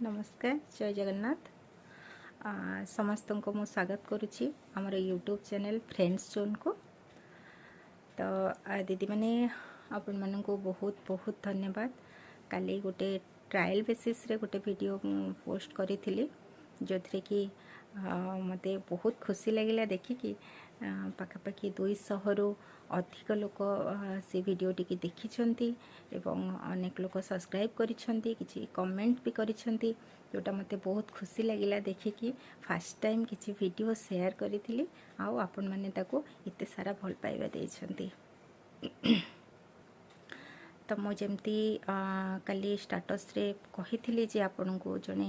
ନମସ୍କାର, ଜୟ ଜଗନ୍ନାଥ। ସମସ୍ତଙ୍କୁ ମୁଁ ସ୍ୱାଗତ କରୁଛି ଆମର ୟୁଟ୍ୟୁବ୍ ଚ୍ୟାନେଲ୍ ଫ୍ରେଣ୍ଡସ୍ ଜୋନ୍କୁ। ତ ଦିଦିମାନେ, ଆପଣମାନଙ୍କୁ ବହୁତ ବହୁତ ଧନ୍ୟବାଦ। କାଲି ଗୋଟେ ଟ୍ରାଏଲ୍ ବେସିସ୍ରେ ଗୋଟେ ଭିଡ଼ିଓ ମୁଁ ପୋଷ୍ଟ କରିଥିଲି, ଯେଉଁଥିରେ କି ମୋତେ ବହୁତ ଖୁସି ଲାଗିଲା ଦେଖିକି ପାଖାପାଖି 200ରୁ ଅଧିକ ଲୋକ ସେ ଭିଡ଼ିଓଟିକି ଦେଖିଛନ୍ତି ଏବଂ ଅନେକ ଲୋକ ସବସ୍କ୍ରାଇବ୍ କରିଛନ୍ତି, କିଛି କମେଣ୍ଟ ବି କରିଛନ୍ତି, ଯେଉଁଟା ମୋତେ ବହୁତ ଖୁସି ଲାଗିଲା ଦେଖିକି। ଫାର୍ଷ୍ଟ ଟାଇମ୍ କିଛି ଭିଡ଼ିଓ ସେୟାର କରିଥିଲି ଆଉ ଆପଣମାନେ ତାକୁ ଏତେ ସାରା ଭଲ ପାଇବା ଦେଇଛନ୍ତି। ତ ମୁଁ ଯେମିତି କାଲି ଷ୍ଟାଟସ୍ରେ କହିଥିଲି ଯେ ଆପଣଙ୍କୁ ଜଣେ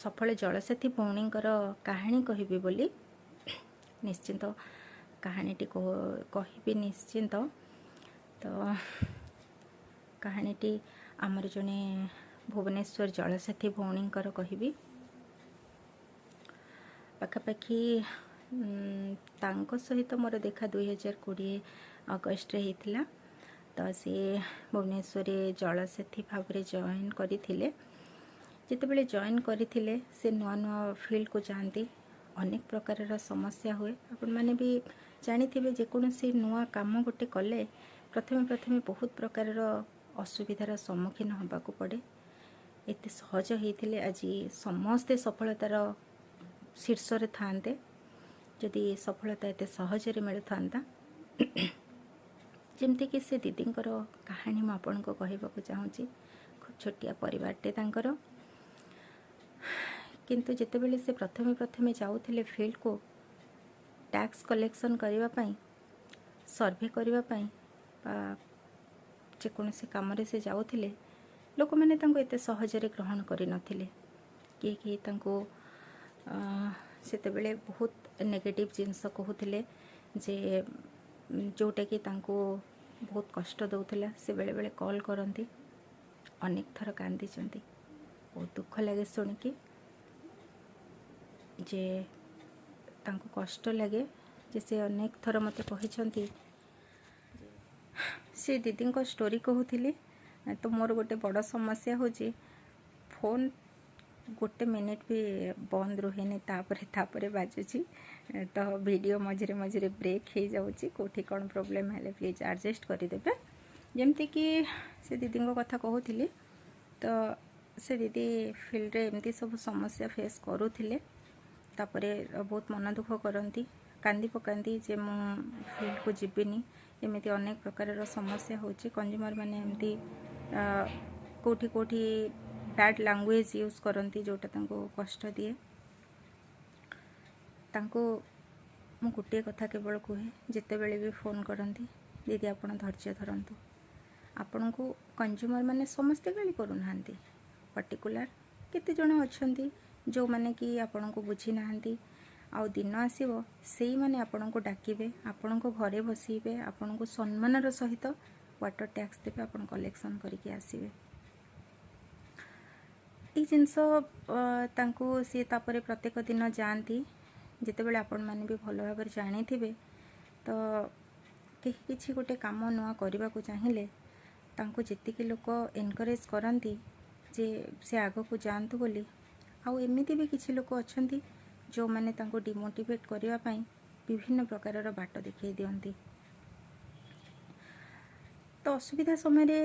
ସଫଳ ଜଳସାଥୀ ଭଉଣୀଙ୍କର କାହାଣୀ କହିବି ବୋଲି, ନିଶ୍ଚିନ୍ତ କାହାଣୀଟି କହିବି ନିଶ୍ଚିନ୍ତ। ତ କାହାଣୀଟି ଆମର ଜଣେ ଭୁବନେଶ୍ୱର ଜଳସାଥୀ ଭଉଣୀଙ୍କର କହିବି। ପାଖାପାଖି ତାଙ୍କ ସହିତ ମୋର ଦେଖା 2020 ଅଗଷ୍ଟରେ ହେଇଥିଲା। ତ ସିଏ ଭୁବନେଶ୍ୱରରେ ଜଳସାଥୀ ଭାବରେ ଜଏନ୍ କରିଥିଲେ। ଯେତେବେଳେ ଜଏନ୍ କରିଥିଲେ, ସେ ନୂଆ ନୂଆ ଫିଲ୍ଡକୁ ଯାଆନ୍ତି, ଅନେକ ପ୍ରକାରର ସମସ୍ୟା ହୁଏ। ଆପଣମାନେ ବି ଜାଣିଥିବେ, ଯେକୌଣସି ନୂଆ କାମ ଗୋଟେ କଲେ ପ୍ରଥମେ ପ୍ରଥମେ ବହୁତ ପ୍ରକାରର ଅସୁବିଧାର ସମ୍ମୁଖୀନ ହେବାକୁ ପଡ଼େ। ଏତେ ସହଜ ହେଇଥିଲେ ଆଜି ସମସ୍ତେ ସଫଳତାର ଶୀର୍ଷରେ ଥାଆନ୍ତେ, ଯଦି ସଫଳତା ଏତେ ସହଜରେ ମିଳୁଥାନ୍ତା। ଯେମିତିକି ସେ ଦିଦିଙ୍କର କାହାଣୀ ମୁଁ ଆପଣଙ୍କୁ କହିବାକୁ ଚାହୁଁଛି। ଖୁବ୍ ଛୋଟିଆ ପରିବାରଟେ ତାଙ୍କର। କିନ୍ତୁ ଯେତେବେଳେ ସେ ପ୍ରଥମେ ପ୍ରଥମେ ଯାଉଥିଲେ ଫିଲ୍ଡକୁ ଟ୍ୟାକ୍ସ କଲେକ୍ସନ୍ କରିବା ପାଇଁ, ସର୍ଭେ କରିବା ପାଇଁ ବା ଯେକୌଣସି କାମରେ ସେ ଯାଉଥିଲେ, ଲୋକମାନେ ତାଙ୍କୁ ଏତେ ସହଜରେ ଗ୍ରହଣ କରିନଥିଲେ। କିଏ କିଏ ତାଙ୍କୁ ସେତେବେଳେ ବହୁତ ନେଗେଟିଭ୍ ଜିନିଷ କହୁଥିଲେ ଯେ ଯେଉଁଟାକି ତାଙ୍କୁ ବହୁତ କଷ୍ଟ ଦେଉଥିଲା। ସେ ବେଳେବେଳେ କଲ୍ କରନ୍ତି, ଅନେକ ଥର କାନ୍ଦିଛନ୍ତି। ବହୁତ ଦୁଃଖ ଲାଗେ ଶୁଣିକି ଯେ ତାଙ୍କୁ କଷ୍ଟ ଲାଗେ ଯେ ସେ ଅନେକ ଥର ମୋତେ କହିଛନ୍ତି। ସେ ଦିଦିଙ୍କ ଷ୍ଟୋରି କହୁଥିଲି ତ ମୋର ଗୋଟେ ବଡ଼ ସମସ୍ୟା ହେଉଛି, ଫୋନ୍ ଗୋଟେ ମିନିଟ୍ ବି ବନ୍ଦ ରୁହେନି, ତାପରେ ତାପରେ ବାଜୁଛି। ତ ଭିଡ଼ିଓ ମଝିରେ ମଝିରେ ବ୍ରେକ୍ ହେଇଯାଉଛି। କେଉଁଠି କ'ଣ ପ୍ରୋବ୍ଲେମ୍ ହେଲେ ପ୍ଲିଜ୍ ଆଡ଼ଜଷ୍ଟ କରିଦେବେ। ଯେମିତିକି ସେ ଦିଦିଙ୍କ କଥା କହୁଥିଲି, ତ ସେ ଦିଦି ଫିଲ୍ଡରେ ଏମିତି ସବୁ ସମସ୍ୟା ଫେସ୍ କରୁଥିଲେ। ତାପରେ ବହୁତ ମନ ଦୁଃଖ କରନ୍ତି, କାନ୍ଦି ପକାନ୍ତି ଯେ ମୁଁ ଫିଲ୍ଡକୁ ଯିବିନି, ଏମିତି ଅନେକ ପ୍ରକାରର ସମସ୍ୟା ହେଉଛି। କଞ୍ଜ୍ୟୁମର ମାନେ ଏମିତି କେଉଁଠି କେଉଁଠି ବ୍ୟାଡ଼୍ ଲାଙ୍ଗୁଏଜ୍ ୟୁଜ୍ କରନ୍ତି, ଯେଉଁଟା ତାଙ୍କୁ କଷ୍ଟ ଦିଏ। ତାଙ୍କୁ ମୁଁ ଗୋଟିଏ କଥା କେବଳ କୁହେ, ଯେତେବେଳେ ବି ଫୋନ୍ କରନ୍ତି, "ଦିଦି, ଆପଣ ଧୈର୍ଯ୍ୟ ଧରନ୍ତୁ। ଆପଣଙ୍କୁ କଞ୍ଜ୍ୟୁମର ମାନେ ସମସ୍ତେ ଗାଳି କରୁନାହାନ୍ତି। ପର୍ଟିକୁଲାର କେତେ ଜଣ ଅଛନ୍ତି, ଯେଉଁମାନେ କି ଆପଣଙ୍କୁ ବୁଝି ନାହାନ୍ତି। ଆଉ ଦିନ ଆସିବ, ସେଇମାନେ ଆପଣଙ୍କୁ ଡାକିବେ, ଆପଣଙ୍କ ଘରେ ବସିବେ, ଆପଣଙ୍କୁ ସମ୍ମାନର ସହିତ ୱାଟର ଟ୍ୟାକ୍ସ ଦେବେ, ଆପଣ କଲେକ୍ସନ୍ କରିକି ଆସିବେ।" ଏଇ ଜିନିଷ ତାଙ୍କୁ ସିଏ ତାପରେ ପ୍ରତ୍ୟେକ ଦିନ ଯାଆନ୍ତି। ଯେତେବେଳେ ଆପଣମାନେ ବି ଭଲ ଭାବରେ ଜାଣିଥିବେ, ତ କେହି କିଛି ଗୋଟେ କାମ ନୂଆ କରିବାକୁ ଚାହିଁଲେ ତାଙ୍କୁ ଯେତିକି ଲୋକ ଏନକରେଜ୍ କରନ୍ତି ଯେ ସେ ଆଗକୁ ଯାଆନ୍ତୁ ବୋଲି, ଆଉ ଏମିତି ବି କିଛି ଲୋକ ଅଛନ୍ତି ଯେଉଁମାନେ ତାଙ୍କୁ ଡିମୋଟିଭେଟ୍ କରିବା ପାଇଁ ବିଭିନ୍ନ ପ୍ରକାରର ବାଟ ଦେଖାଇ ଦିଅନ୍ତି। ତ ଅସୁବିଧା ସମୟରେ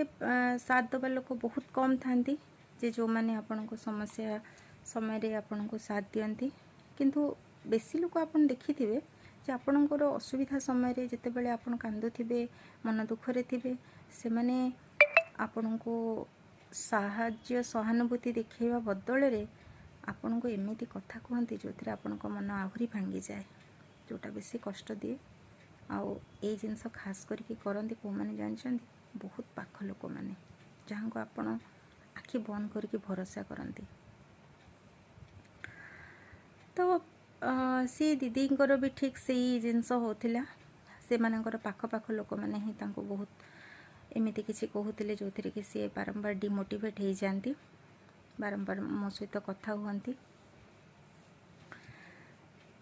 ସାଥ ଦେବା ଲୋକ ବହୁତ କମ୍ ଥାନ୍ତି ଯେ ଯେଉଁମାନେ ଆପଣଙ୍କ ସମସ୍ୟା ସମୟରେ ଆପଣଙ୍କୁ ସାଥ ଦିଅନ୍ତି। କିନ୍ତୁ ବେଶୀ ଲୋକ ଆପଣ ଦେଖିଥିବେ ଯେ ଆପଣଙ୍କର ଅସୁବିଧା ସମୟରେ, ଯେତେବେଳେ ଆପଣ କାନ୍ଦୁଥିବେ, ମନ ଦୁଃଖରେ ଥିବେ, ସେମାନେ ଆପଣଙ୍କୁ ସାହାଯ୍ୟ ସହାନୁଭୂତି ଦେଖାଇବା ବଦଳରେ ଆପଣଙ୍କୁ ଏମିତି କଥା କୁହନ୍ତି, ଯେଉଁଥିରେ ଆପଣଙ୍କ ମନ ଆହୁରି ଭାଙ୍ଗିଯାଏ, ଯେଉଁଟା ବେଶୀ କଷ୍ଟ ଦିଏ। ଆଉ ଏଇ ଜିନିଷ ଖାସ୍ କରିକି କରନ୍ତି କେଉଁମାନେ ଜାଣିଛନ୍ତି? ବହୁତ ପାଖ ଲୋକମାନେ, ଯାହାଙ୍କୁ ଆପଣ ଆଖି ବନ୍ଦ କରିକି ଭରସା କରନ୍ତି। ତ ସେ ଦିଦିଙ୍କର ବି ଠିକ୍ ସେଇ ଜିନିଷ ହେଉଥିଲା। ସେମାନଙ୍କର ପାଖ ପାଖ ଲୋକମାନେ ହିଁ ତାଙ୍କୁ ବହୁତ ଏମିତି କିଛି କହୁଥିଲେ, ଯେଉଁଥିରେ କି ସିଏ ବାରମ୍ବାର ଡିମୋଟିଭେଟ୍ ହେଇଯାଆନ୍ତି। ବାରମ୍ବାର ମୋ ସହିତ କଥା ହୁଅନ୍ତି।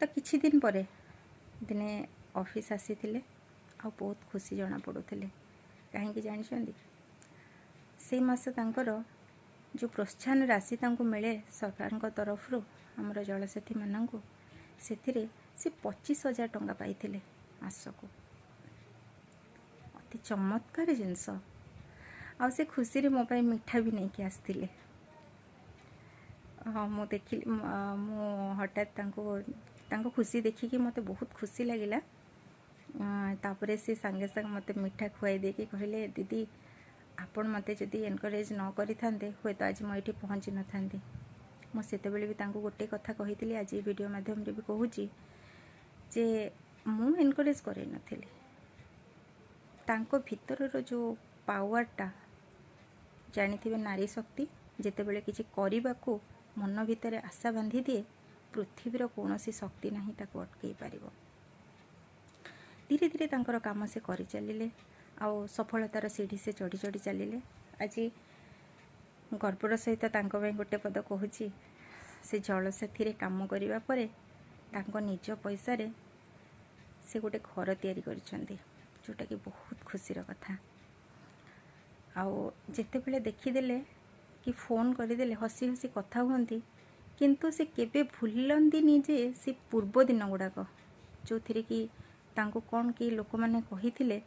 ତ କିଛି ଦିନ ପରେ ଦିନେ ଅଫିସ୍ ଆସିଥିଲେ ଆଉ ବହୁତ ଖୁସି ଜଣାପଡ଼ୁଥିଲେ। କାହିଁକି ଜାଣିଛନ୍ତି? ସେଇ ମାସ ତାଙ୍କର ଯେଉଁ ପ୍ରୋତ୍ସାହନ ରାଶି ତାଙ୍କୁ ମିଳେ ସରକାରଙ୍କ ତରଫରୁ ଆମର ଜଳସାଥୀମାନଙ୍କୁ, ସେଥିରେ ସେ 25,000 ଟଙ୍କା ପାଇଥିଲେ ମାସକୁ। ଅତି ଚମତ୍କାର ଜିନିଷ। ଆଉ ସେ ଖୁସିରେ ମୋ ପାଇଁ ମିଠା ବି ନେଇକି ଆସିଥିଲେ। ହଁ, ମୁଁ ଦେଖିଲି, ମୁଁ ହଠାତ୍ ତାଙ୍କ ଖୁସି ଦେଖିକି ମୋତେ ବହୁତ ଖୁସି ଲାଗିଲା। ତାପରେ ସେ ସାଙ୍ଗେ ସାଙ୍ଗେ ମୋତେ ମିଠା ଖୁଆଇ ଦେଇକି କହିଲେ, "ଦିଦି, ଆପଣ ମୋତେ ଯଦି ଏନକରେଜ୍ ନ କରିଥାନ୍ତେ, ହୁଏତ ଆଜି ମୁଁ ଏଇଠି ପହଞ୍ଚି ନଥାନ୍ତି।" ମୁଁ ସେତେବେଳେ ବି ତାଙ୍କୁ ଗୋଟେ କଥା କହିଥିଲି, ଆଜି ଏ ଭିଡ଼ିଓ ମାଧ୍ୟମରେ ବି କହୁଛି ଯେ ମୁଁ ଏନକରେଜ୍ କରେଇନଥିଲି। ତାଙ୍କ ଭିତରର ଯେଉଁ ପାୱାରଟା, ଜାଣିଥିବେ, ନାରୀ ଶକ୍ତି ଯେତେବେଳେ କିଛି କରିବାକୁ ମନ ଭିତରେ ଆଶା ବାନ୍ଧି ଦିଏ, ପୃଥିବୀର କୌଣସି ଶକ୍ତି ନାହିଁ ତାକୁ ଅଟକେଇ ପାରିବ। ଧୀରେ ଧୀରେ ତାଙ୍କର କାମ ସେ କରିଚାଲିଲେ ଆଉ ସଫଳତାର ସିଢ଼ି ସେ ଚଢ଼ି ଚଢ଼ି ଚାଲିଲେ। ଆଜି ଗର୍ବର ସହିତ ତାଙ୍କ ପାଇଁ ଗୋଟେ ପଦ କହୁଛି। ସେ ଜଳସାଥିରେ କାମ କରିବା ପରେ ତାଙ୍କ ନିଜ ପଇସାରେ ସେ ଗୋଟେ ଘର ତିଆରି କରିଛନ୍ତି, ଯେଉଁଟାକି ବହୁତ ଖୁସିର କଥା। ଆଉ ଯେତେବେଳେ ଦେଖିଦେଲେ କି ଫୋନ୍ କରିଦେଲେ ହସି ହସି କଥା ହୁଅନ୍ତି, କିନ୍ତୁ ସେ କେବେ ଭୁଲନ୍ତିନି ଯେ ସେ ପୂର୍ବ ଦିନ ଗୁଡ଼ାକ ଯେଉଁଥିରେ କି ତାଙ୍କୁ କ'ଣ କି ଲୋକମାନେ କହିଥିଲେ,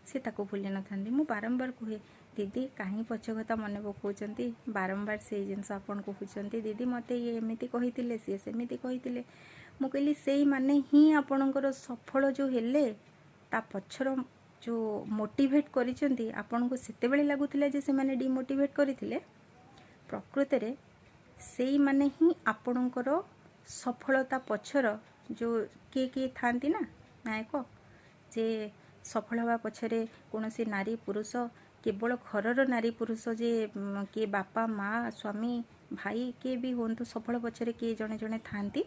ସେ ତାକୁ ଭୁଲି ନଥାନ୍ତି। ମୁଁ ବାରମ୍ବାର କୁହେ, "ଦିଦି, କାହିଁ ପଛ କଥା ମନେ ପକାଉଛନ୍ତି? ବାରମ୍ବାର ସେଇ ଜିନିଷ ଆପଣ କହୁଛନ୍ତି। ଦିଦି, ମୋତେ ଇଏ ଏମିତି କହିଥିଲେ, ସିଏ ସେମିତି କହିଥିଲେ।" ମୁଁ କହିଲି, ସେଇମାନେ ହିଁ ଆପଣଙ୍କର ସଫଳ ଯେଉଁ ହେଲେ, ତା ପଛର ଯେଉଁ ମୋଟିଭେଟ୍ କରିଛନ୍ତି ଆପଣଙ୍କୁ, ସେତେବେଳେ ଲାଗୁଥିଲା ଯେ ସେମାନେ ଡିମୋଟିଭେଟ୍ କରିଥିଲେ। ପ୍ରକୃତରେ ସେଇମାନେ ହିଁ ଆପଣଙ୍କର ସଫଳତା ପଛର ଯେଉଁ କିଏ କିଏ ଥାଆନ୍ତି ନା ନାୟକ, ଯେ ସଫଳ ହେବା ପଛରେ କୌଣସି ନାରୀ ପୁରୁଷ, କେବଳ ଘରର ନାରୀ ପୁରୁଷ ଯେ କିଏ ବାପା, ମା, ସ୍ୱାମୀ, ଭାଇ, କିଏ ବି ହୁଅନ୍ତୁ, ସଫଳ ପଛରେ କିଏ ଜଣେ ଜଣେ ଥାଆନ୍ତି।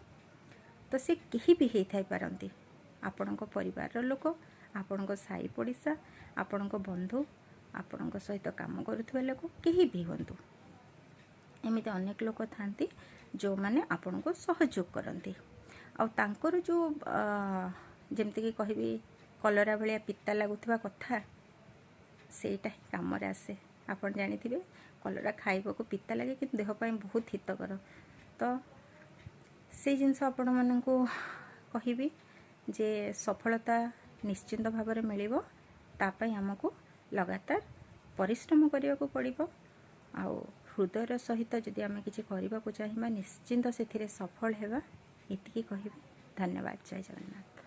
ତ ସେ କେହି ବି ହେଇଥାଇପାରନ୍ତି, ଆପଣଙ୍କ ପରିବାରର ଲୋକ, ଆପଣଙ୍କ ସାହି ପଡ଼ିଶା, ଆପଣଙ୍କ ବନ୍ଧୁ, ଆପଣଙ୍କ ସହିତ କାମ କରୁଥିବା ଲୋକ, କେହି ବି ହୁଅନ୍ତୁ। ଏମିତି ଅନେକ ଲୋକ ଥାଆନ୍ତି ଯେଉଁମାନେ ଆପଣଙ୍କୁ ସହଯୋଗ କରନ୍ତି। ଆଉ ତାଙ୍କର ଯେଉଁ ଯେମିତିକି କହିବି କଲରା ଭଳିଆ ପିତା ଲାଗୁଥିବା କଥା, ସେଇଟା ହିଁ କାମରେ ଆସେ। ଆପଣ ଜାଣିଥିବେ, କଲରା ଖାଇବାକୁ ପିତା ଲାଗେ, କିନ୍ତୁ ଦେହ ପାଇଁ ବହୁତ ହିତକର। ତ ସେଇ ଜିନିଷ ଆପଣମାନଙ୍କୁ କହିବି ଯେ ସଫଳତା ନିଶ୍ଚିନ୍ତ ଭାବରେ ମିଳିବ। ତା ପାଇଁ ଆମକୁ ଲଗାତାର ପରିଶ୍ରମ କରିବାକୁ ପଡ଼ିବ। ଆଉ ହୃଦୟର ସହିତ ଯଦି ଆମେ କିଛି କରିବାକୁ ଚାହିଁବା, ନିଶ୍ଚିନ୍ତ ସେଥିରେ ସଫଳ ହେବା। ଏତିକି କହିବି। ଧନ୍ୟବାଦ। ଜୟ ଜଗନ୍ନାଥ।